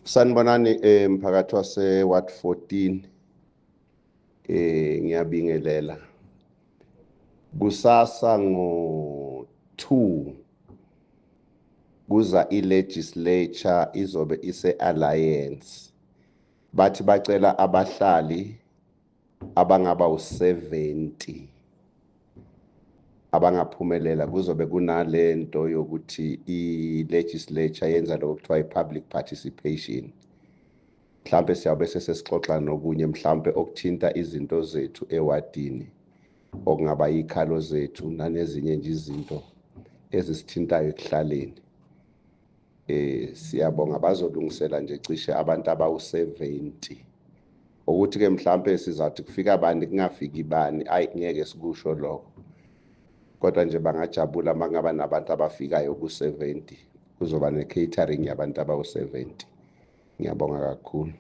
Sanibonani mphakathi wase Ward 14. Ngiyabingelela. Kusasa ngo-2 kuza i-legislature, izobe ise-Alliance. Bathi bacela abahlali abangaba u-70 abangaphumelela. Kuzobe kunalento yokuthi i-legislature yenza lokho kuthiwa i-public participation. Mhlambe siyabe sesixoxa nokunye, mhlambe okuthinta izinto zethu ewadini, okungaba ikhalo zethu nanezinye nje izinto ezisithintayo ekuhlaleni. Siyabonga, bazolungisela nje cishe abantu abawu-70. Ukuthi ke mhlambe sizathi kufika bani, kungafiki bani, ayi, ngeke sikusho lokho, kodwa nje bangajabula makungaba nabantu abafikayo ku-70. Kuzoba ne-catering yabantu abawu-70. Ngiyabonga kakhulu.